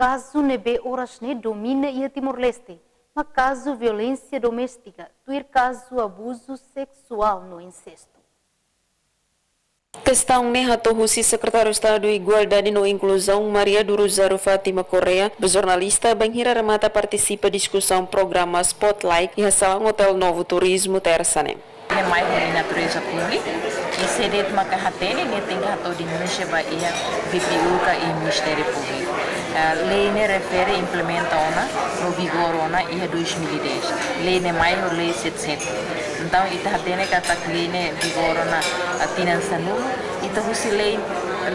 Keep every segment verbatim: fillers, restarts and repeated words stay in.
kazu ne'ebé oras ne'e domina iha Timor-Leste, mak kazu violénsia doméstika, tuir kazu abuzu seksuál no insestu. Kestaun ne'e hato'o husi Sekretáriu Estadu Igualdade no Inkluzaun, Maria do Rosário Fátima Correia, ba jornalista bainhira remata partisipa diskusaun programa Spotlight iha salaun Hotel Novo Turismo, Tersa ne'e. Nia mai husi natureza públiku, i sé de'it maka hatene, nia tenke hato'o denúnsia ba iha V P U ka iha Ministériu Públiku. Ah, lei ne'e refere implementa ona, no vigora ona iha dois mil e dez. Lei ne'e mai husi lei sete sete. Entaun, ita hatene katak lei ne'e vigora ona, ah, tinan sanulu, ita husi lei,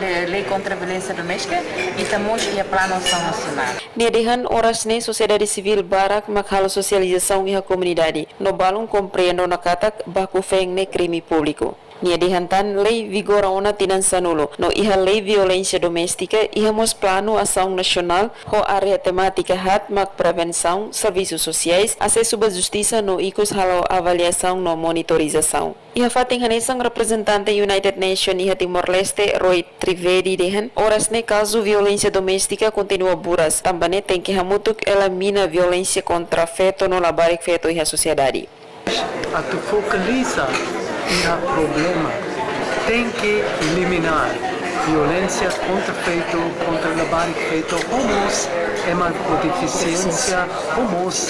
lei, lei kontra violénsia doméstika, ita mós iha planu asaun nasionál. Nia dehan oras ne'e sosiedade sivíl barak mak halo sosializasaun iha komunidade, no balun komprende ona katak baku feen ne'e krime públiku. Nia dehan tan lei vigora ona tinan sanulu, no iha lei violénsia doméstika, iha mós planu asaun nasionál, ho área temátika haat mak prevensaun, servisu sosiais, asesu ba justisa no ikus halo avaliasaun no monitorizasaun. Iha fatin hanesan reprezentante United Nations iha Timor-Leste, Roy Trivedi dehan, oras ne'e kazu violénsia doméstika kontinua buras, tanba ne'e tenke hamutuk elimina violénsia kontra feto no labarik feto iha sosiedade. Atu fokaliza iha problema, tenke elimina violénsia kontra feto, kontra labarik feto, ho mós ema ho defisiénsia, ho mós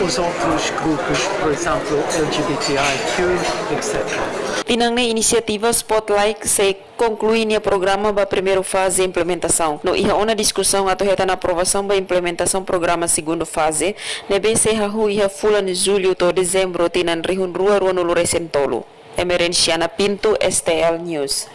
os outros grupos, por exemplo, L G B T I Q, et cetera. Tinan ne'e inisiativa Spotlight sei konklui nia programa ba primeiru faze implementasaun. No iha ona diskusaun atu hetan aprovasaun ba implementasaun programa segundu faze, ne'ebé sei hahú iha fulan Jullu to'o Dezembru tinan rihun rua ruanulu resin tolu. Emerenciana Pinto, S T L News.